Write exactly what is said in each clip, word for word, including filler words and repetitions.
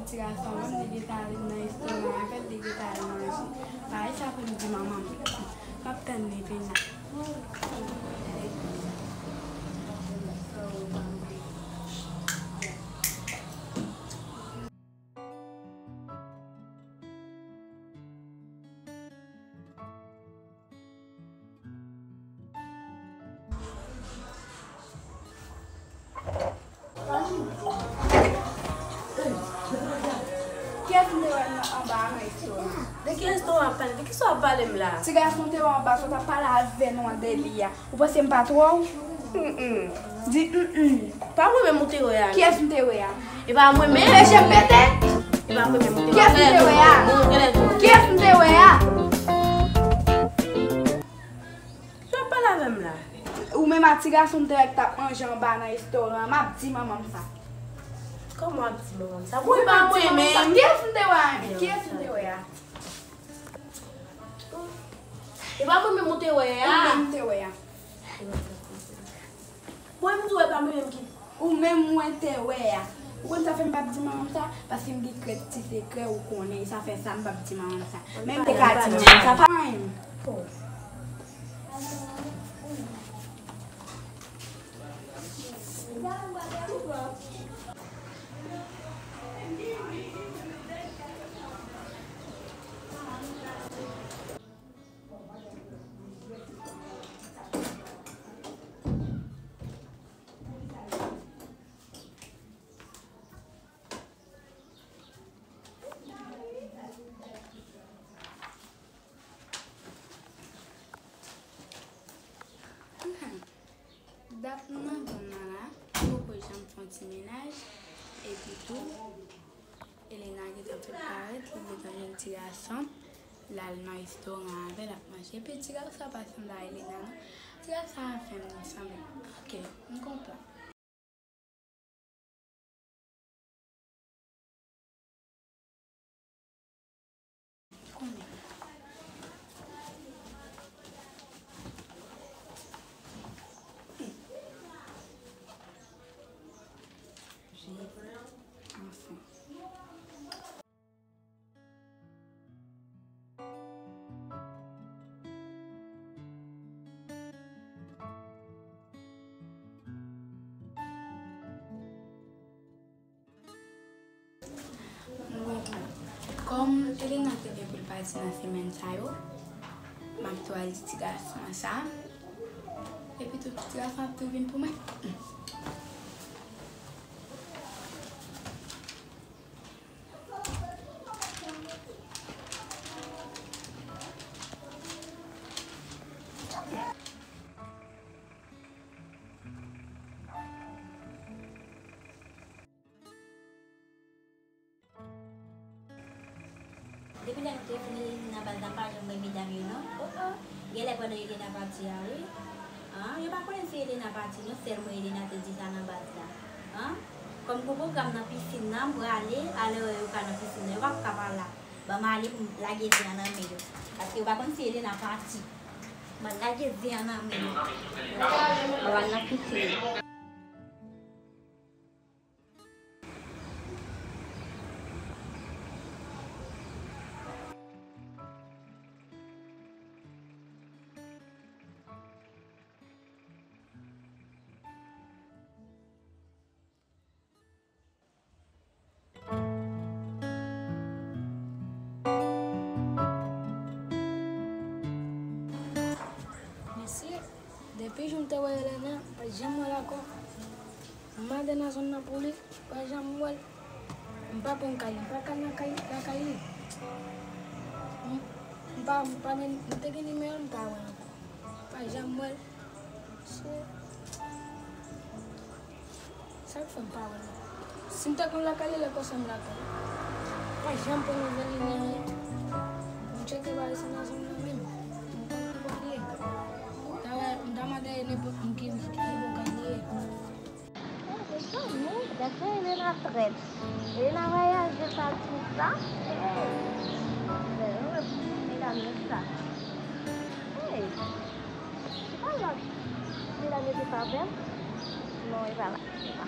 Ti gason an menm, li gentan ale nan restoran avè l, li gentan al manje. Bagay sa pou m di manman m. M ap tann li vin la. Kiyès m te wè nan, anba a nan restoran an? De ki restoran w ap pale? De kisa w ap pale m la? Ti gason te wè anba, sa w t ap pale avè nou an de li a. Ou panse m pa twò w? Mm-mm. Di mm-mm. Pa mwen menm ou te wè a. Kiyès m te wè a? E pa mwen menm. Peche m pete? E pa mwen menm ou te wè a. Kiyès m te wè a? Kiyès m te wè a? Sa w ap pale avè m la? Ou menm a ti gason m te wè k t ap manje anba nan restoran an, m ap di manman m sa. Kòman w ap di manman m sa? Mwen pa mwen menm. Kiyès m te wè a? Kiyès m te wè a? E pa mwen menm ou te wè a? Ou menm te wè a. Mwen m di w e pa mwen menm ki. Ou menm mwen te wè a. Ou konn sa fè m p ap di manman m sa? Paske m gen kèk ti sekrè ou konnen. Sa fè sa m p ap di manman m sa. Men m te ka di manman m sa. Pa anyen. Dat m nan zòn nan la, m poko janm fè yon ti menaj. Epi tou, Elena gentan fèk parèt, li gentan jwenn ti gason, l al nan restoran avè l, ap manje. Epi ti gason sa pa sanble a Elena non. Ti gason sa a fè m sanble. Oke, m konprann. Konnen. Anfen. Mwen konprann. Kòm Elena te gen pou l pati nan semèn sa yo, m ap tou al di ti gason an sa. Epi tou, ti gason ap tou vin pou mwen. Depi lè nou te fini nan baz la, m pa janm wè medam yo non. Oh, oh. Genlè pandan Elena pati a, wi. An, yo pa konnen si Elena pati non, sèl mwen Elena te di sa nan baz la. An, kòm gon pwogram nan pisin nan, m prale, alè yo ka nan pisin nan, yo p ap ka pa la. Ban m ale pou m lage zen an nan men yo. Paske yo pa konn si Elena pati. Ban m lage zen an nan men yo. Ban m al nan pisin. Mesye, depi jou m te wè Elena, m pa t janm wè l ankò. M mande nan zòn nan pou li, m pa janm wè l. M pa konn kay li, m pa kal nan kay, lakay li. M, m pa, m pa gen, m te gen nimewo l, m pa wè l ankò. M pa janm wè l. So, sa k fè m pa wè l la? Si m te konn lakay li, lè konsa m lakay li. Mwen janm pran nouvèl li ni anyen. M tcheke bagay sa nan zòn nan menm. M konn ki bò li ye. M ta wè, m ta mande nenpòt moun ki, ki bò kay li ye. Ah, se sa, non? Gad jan Elena trèt. Elena vwayaje pati sa. Hey! Mwen, mwen, medam yo sa. Hey! Se pa la. Medam yo te pa bèl? Non, e pa la. E pa.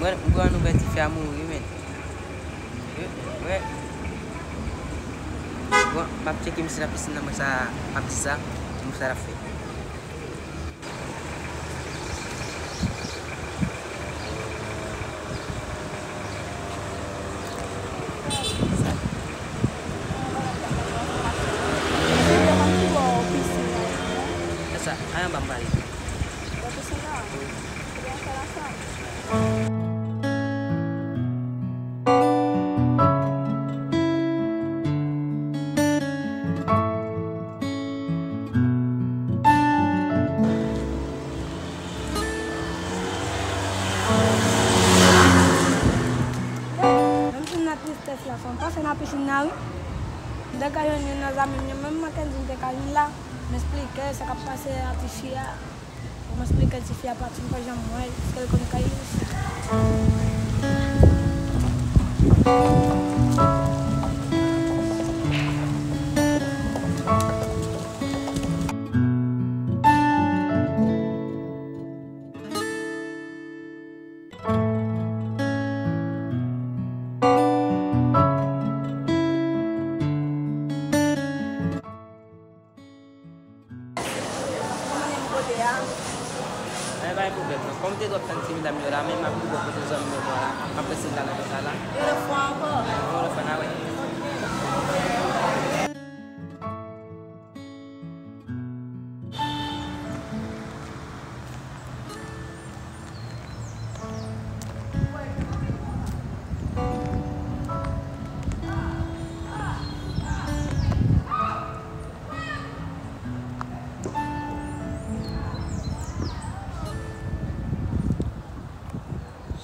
Mwen, mwen, nou wè tifi a mouri, men. Wi, mwen. Bon, m ap tcheke misye nan pisin nan, mwen sa, m ap di sa, mwen sa l ap fè. Sa, ann anba m pale. Menm si m nan tristès la, fò m pase nan pisin nan, wi. M te ka jwenn youn nan zanmi m yo, menm Mackenzie m te ka jwenn la. M esplike sa k ap pase a tifi a. Pou m esplike tifi a pati m pa janm wè l, paske l konn kay li isi. Mwen pa gen pwoblèm, non. Kòm m te dwe ap tann ti medam yo la, men m ap rive kote zanmi m yo la. M ap rete la nan sa la. Yon lòt fwa ankò. Yon lòt fwa, n a wè.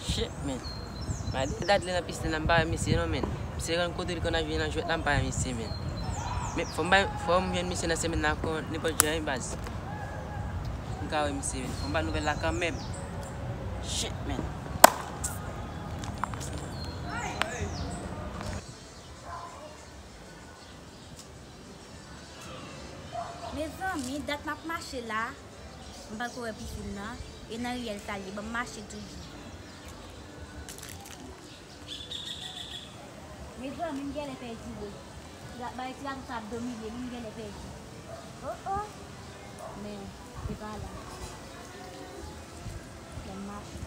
Shit, man. Malgre dat li nan pisin nan, m pa wè misye non, man. Misye rann kote li konn al jwe nan jwèt la, m pa wè misye, man. Men fò m bay, fò m jwenn misye nan semèn nan ankò, nenpòt jan wi, baz. M ka wè misye, man. Fò m ba nouvèl la kanmenm. Shit, man. Mezanmi, dat m ap mache la, m poko wè pisin nan, e nan riyèl sa l ye, ban m mache toujou. Mezanmi, m genlè pèdi wi. Ti la, bay ti la sa ap domine, m genlè pèdi. Oh, oh. Men, se pa la. Lè m mache.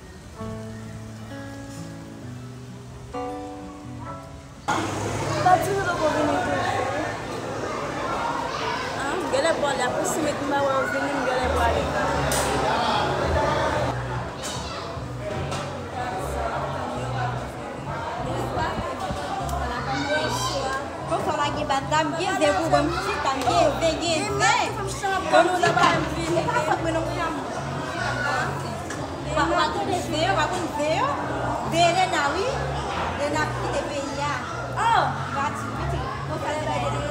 Batime poko vini toujou. Ah, m genlè pwale, apre sis minit m pa wè yo vini, m genlè pwale. Bonswa. Bonswa, la gen bat la, m gen zen pou mwen, m chita, m gen zen, gen zen. Bon, m chita, se pa fòt mwen non, m chita, m chita, m chita. Ou pa, ou pa tande zen yo, ou pa konn zen yo? Zen Elena, wi. Elena ap kite peyi a. Oh! Li pati, wi, ti. Konsa li bay de li.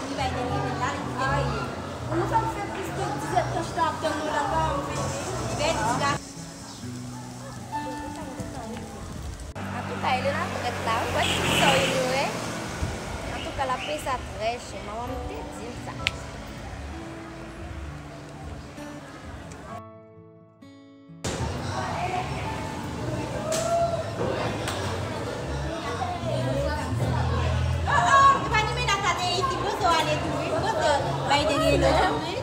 Li bay de li, la, li kite peyi a. Nou fè m fè plis ke dizèt tan chita ap tann nou la, pa m vini. Li bay de li la. Antouka, Elena trèt la, wi, wè ti sa w inyore. Antouka, l ap peye sa trè chè. Manman m te di m sa. Oh, oh, li pa ni mennaj sa te isit, poze w ale tou, wi. Poze w bay de li la, wi.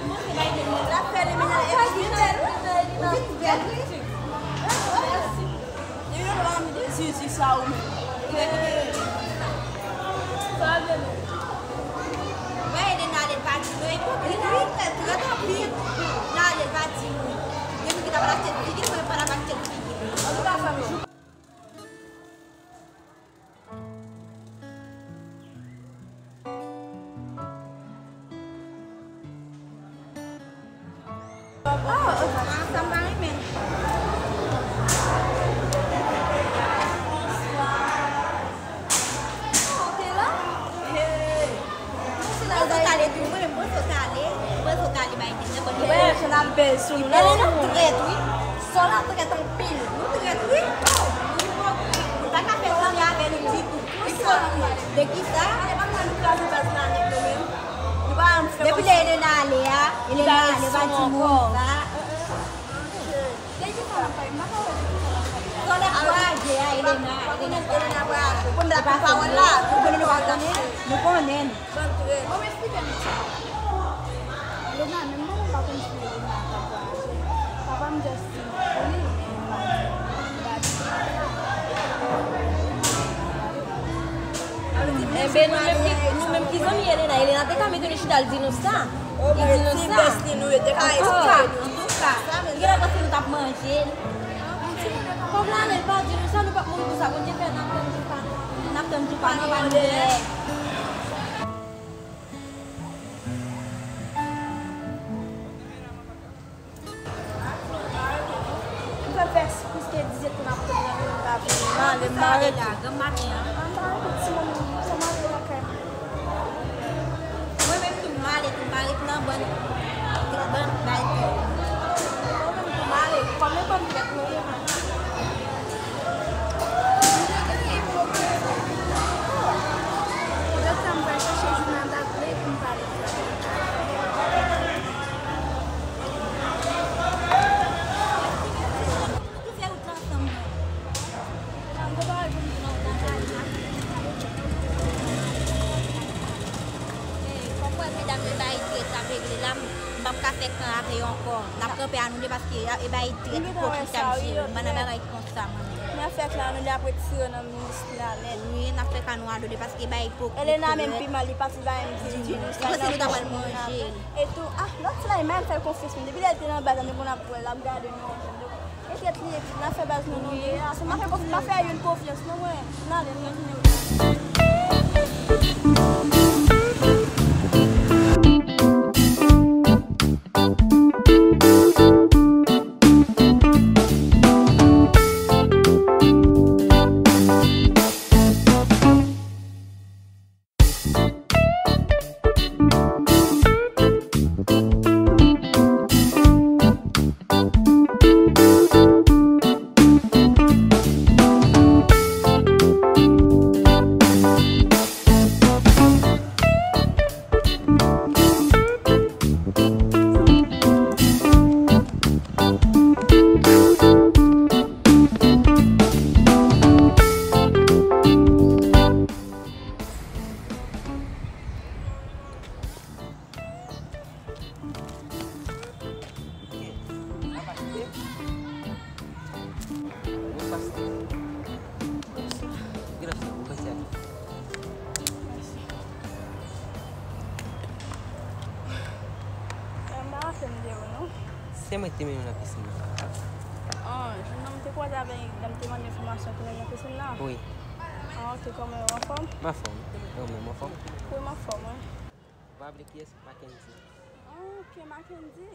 Poze w bay de li la. L ap fè li mennaj epi li bèl, wi. Ou vin bèl, wi. Mèsi. Zizi sa ou menm. Sa vle di. Wè, Elena ale, l pa di non, ipokrit, wi, trè, trè anpil. L ale, l pa di non. Gen moun ki ta pral achte l figi, mwen pa t ap achte l figi. Antouka, fanmi. Oh, sa m pa renmen. Bonswa. Oh, ou te la? Hey. Bonswa, Zayda. Bonswa, Kale, tou, mwen, bonswa, Kale. Bonswa, Kale, bay de, de, de. Wè, se la bèl sou nou. Elena trèt, wi. Sò la trèt anpil. Nou trèt, wi. Oh, nou ipokrit. Nou pa ka fè zanmi avè nou ditou. Poukisa? De kisa? Depi lè Elena ale a, Elena ale, pa di moun sa. De kisa w ap pale? M pa ka wè de kisa w ap pale. Sò l Elena, Elena pral achte. Pou n pa pawòl la, pou nou pa konnen, nou konnen. Bon, trè. Bon, men eksplike nou. Elena, menm mwen, mwen pa konn si Elena ta pral achte. Papa m just di m pou li, men m pa di. Enben, nou menm ki, nou menm ki zanmi Elena, Elena te ka mete nou chita, l di nou sa. Li di nou sa. Antouka, antouka, genlè panse nou t ap manje l. Kòm la, men l pa di nou sa, nou p ap mouri pou sa. Bondye fè n ap tann jou pa, n ap tann jou pa nou, pa nou dèyè. M fè fè plis ke dizuit kou n ap tann nan, nou pa vini. M ale, m pa rete. Granm maten an. M pa rete, timoun, sa m ale lakay mwen. Mwen menm tou, m ale tou, m pa ret nan bann, bann bay tou. Mwen menm tou, m ale. Kòm e bann trèt nou ye, man. M te genyen pwoblèm. Poutèt sa, m pral chèche jounal la vle pou m pale. Kòm wè medam yo bay trèt ap regle la, m p ap ka fè kan avè yo ankò. N ap kanpe a nou de paske e bay trèt ipokrit sa yo, m pa nan bagay konsa mwen menm. Mwen fè kan nou de ap retire nan minis la nèt. Wi, n ap fè kan nou a nou de paske bay ipokrit. Elena menm pi mal, li pati bay m di di nou sa. Li panse nou ta pral manje. E tou, ah, lòt fi la, e menm fè l konfyans, men depi lè l te nan baz la, nou konn ap wè l, l ap gade nou. Enkyèt li, n ap fè baz nou, nou de. Ah, se m ap fè konf-, m ap fè youn konfyans, non, mwen. N ale, n retounen. Bonswa, Steph. Bonswa. Ki lè w soti? Ou panse a ki? Mèsi. Eh, m pa raple m de ou, non. Se mwen ki te mennen w nan pisin nan. Ah, jèn nan m te kwaze avè l, lè m te mande enfòmasyon pou mennen nan pisin nan. Wi. Ah, ok, kòman w anfòm? M anfòm. E ou menm, ou anfòm? Wi, m anfòm, wi. Ou pa raple kiyès? Mackenzie. Ah, ok, Mackenzie.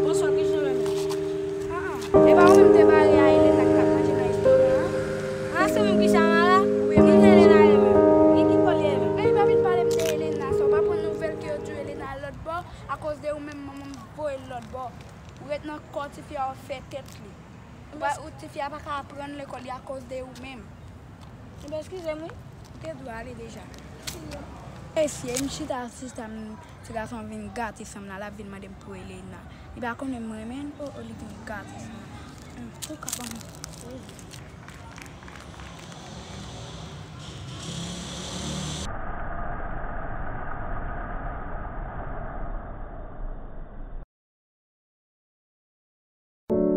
Bonswa, kijan w ye menm? Ah, ah. E pa ou menm te pare a Elena k ap manje nan restoran an? Ah, se menm ki Shamala? Wi, wi. Kijan Elena ye menm? Ki, ki kò l ye menm? Ey, pa vin pale m de Elena sa. Ou pa pran nouvèl ke yo di Elena al lòt bò? Akoz de ou menm, manman m voye l lòt bò. Ou ret nan kò tifi a, w ap fè tèt li. Ou pa, ou, tifi a pa ka aprann lekòl li akoz de ou menm. Enben, eskize m, wi. Ou te dwe ale deja. Mesye, m chita sista m, ti gason an vin gate san m la, l ap vin mande m pou Elena. Li pa konnen m renmen l, o, o, li vin gate san m la. Hum, tou ka ban m. Wi.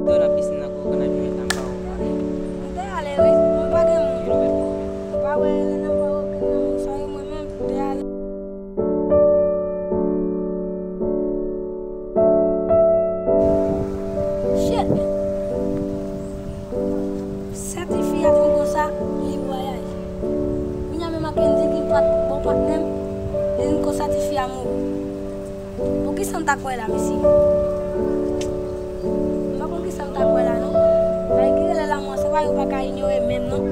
Dò nan pisin nan, kou kanal yo met la, m pa wè w. Mwen te ale, wi, mwen pa gen moun. Ou pa wè Elena pa okenn nan moun sa yo, mwen menm, m te ale. Shit! Sa tifi a vin konsa, li vwayaj. Kounye a menm Mackenzie ki pa t bon patnè m, li vin konsa tifi a mouri. Bon, kisa m ta kwè la, mesye? M pa konn kisa m ta kwè la, non. Bagay ki rele lanmou an, se pa yo pa ka inyore menm, non.